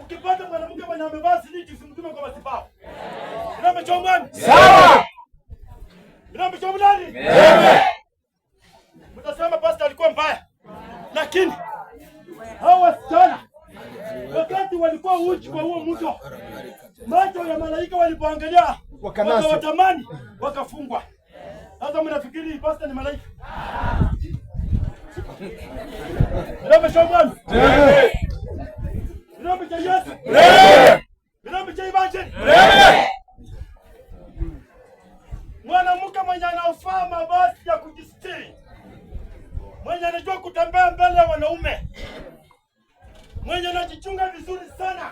Ukipata mwanamke mwenye amevaa siliti usimtume kwa madhabahu. Kirambe cha mwami. Sawa. Kirambe cha mlali. Mtasema pastor alikuwa mbaya. Lakini hao wasichana wakati walikuwa uchi kwa huo mto, macho ya malaika walipoangalia Wakanaswa. wakawatamani, wakafungwa. Sasa mnafikiri pastor ni malaika? Kirambe cha mwami. Kirambe cha Yesu. Kirambe cha Evangelist. Mwanamke mwenye anaofaa mavazi ya kujistiri, mwenye anajua kutembea mbele ya wanaume, mwenye anajichunga vizuri sana,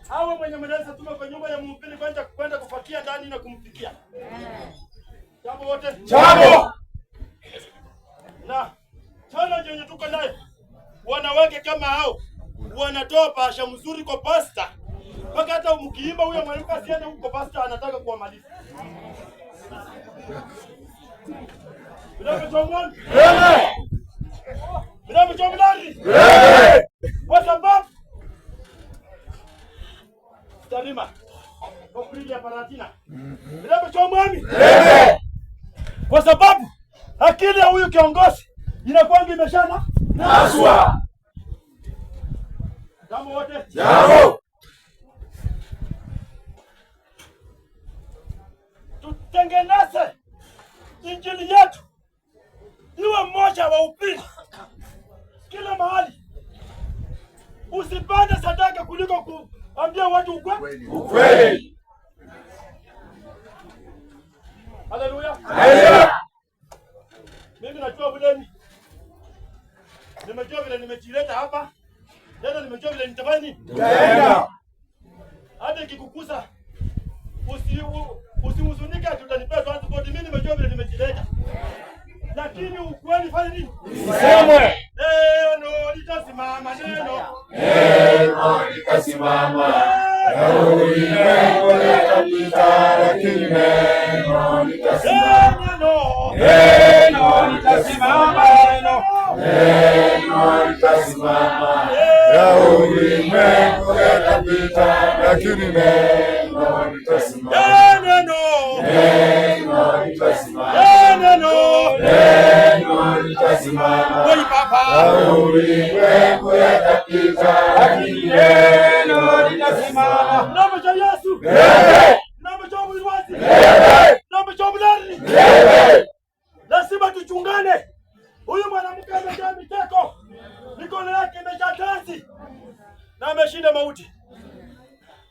awe mwenye mnaweza tuma kwa nyumba ya mhubiri kwenda kufakia ndani na kumpikia. Jambo wote. Jambo. Na challenge yenye tuko nayo, wanawake kama hao wanatoa pasha mzuri kwa pasta, mpaka hata mkiimba huyo mwanamke asiende huko, pasta anataka kuwamaliza. Kirambe cha mwami. Kirambe cha mlali. Kwa sababu Tarima Oprilia Paratina. Kirambe cha mwami. Kwa sababu akili ya huyu kiongozi inakuwa imeshana Naswa. Jambo wote. Jambo. Tutengeneze injili yetu iwe mmoja wa upili kila mahali. Usipande sadaka kuliko kuambia watu ukweli. Ukweli. Haleluya. Haleluya. Mimi najua vile nimejua vile nimejileta hapa tena, nimejua vile nitafanya nini. Tutaenda. Hata ikikukusa usihuzunike ati utanipea transport. Mimi nimejua vile nimejileta, lakini ukweli fanya nini? Usemwe. Neno litasimama, neno. Neno litasimama. Na ulimwengu utapita, lakini neno litasimama. Neno. Neno litasimama. Neno litasimama. Na ulimwengu utapita, lakini neno litasimama. Neno. Neno litasimama. Neno. Neno litasimama. Oi baba. Na ulimwengu utapita, lakini neno litasimama. Neno cha Yesu. Neno cha Mwiwazi. Neno cha Mlali. Lazima tuchungane. Huyu mwanamke amejaa miteko, mikono yake imejaa tanzi na ameshinda mauti.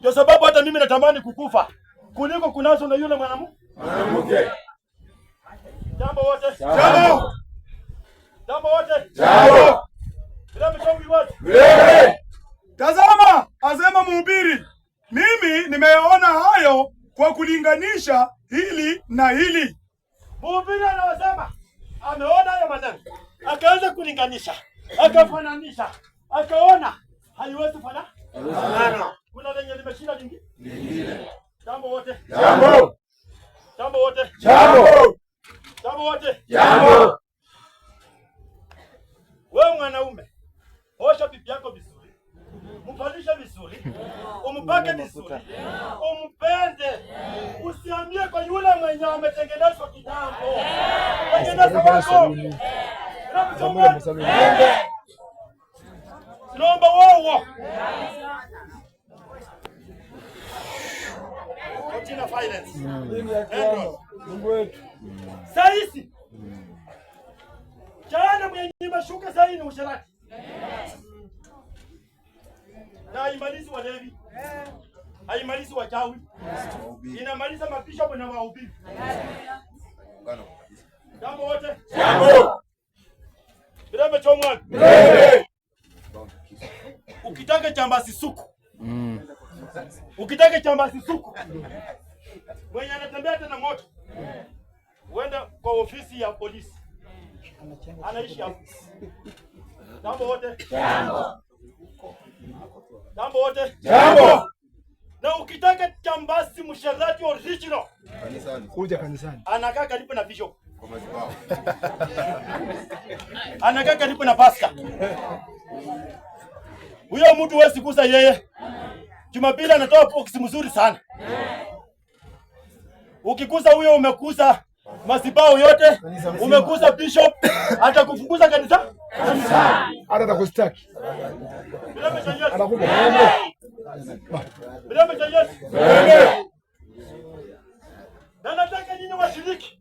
Ndio sababu hata mimi natamani kukufa kuliko kunazo na yule mwanamke. Mwanamke. Jambo wote. Jambo. Jambo wote. Jambo. Neno cha Mwiwazi. Tazama, asema mhubiri, mimi nimeyaona hayo kwa kulinganisha hili na hili. Mhubiri anasema ameona hayo maneno, akaanza kulinganisha, akafananisha, akaona haiwezi fana. Kuna lenye limeshinda lingine. Jambo wote. Jambo. Jambo wote. Jambo. Jambo wote. Jambo. Wewe mwanaume, osha bibi yako vizuri, mvalishe vizuri, umpake vizuri, umpende. Usiambie kwa yule mwenye ametengenezwa kitambo. Tengeneza wako. Naomba wowo. Jina finance. Mungu wetu. Saisi. Jana mwenye mashuka sahi ni usherati. Na haimalizi walevi. Haimalizi wachawi. Inamaliza mabishopu na wahubiri. Jambo wote. Jambo. Mirembe chomwa. Mirembe. Ukitaka chambasi suku. Ukitaka chambasi suku. Mwenye anatembea tena moto. Uenda kwa ofisi ya polisi. Anaishi hapo. Jambo wote. Jambo. Jambo wote. Jambo. Na ukitaka chambasi msherati original, Kuja kanisani. Anakaa karibu na bishop. Anakaa karibu na pastor. Huyo mtu huwezi kusa yeye. Jumapili anatoa box mzuri sana. Ukikusa huyo umekusa masibao yote, umekusa bishop, atakufukuza kanisa. Hata atakustaki. Mirembe cha Yesu. Atakupa. Mirembe cha Yesu. Na nataka nyinyi washiriki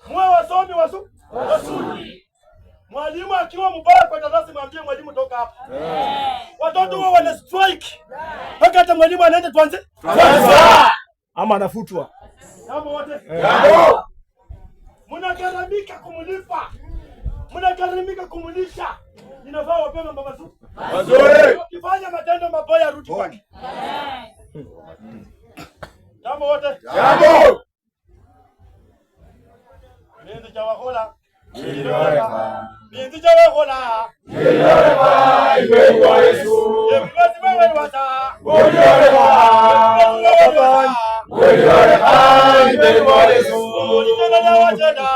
muwe wasomi wazuri. Mwalimu akiwa mbaya kwa darasa, mwambie mwalimu toka hapa. Watoto wao wana strike mpaka hata mwalimu anaenda tuanze Ama anafutwa. Jambo wote mnagharamika kumlipa, mnagharamika kumlisha, inafaa wapewe mambo mazuri. Ukifanya matendo mabaya, rudi kwake. Jambo wote Bintu cha wakola bintu cha wakola ebibazi bawelwasa olitenda lyawachenda.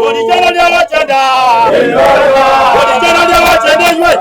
Olitenda lyawachenda olitenda lyawachenda ywe.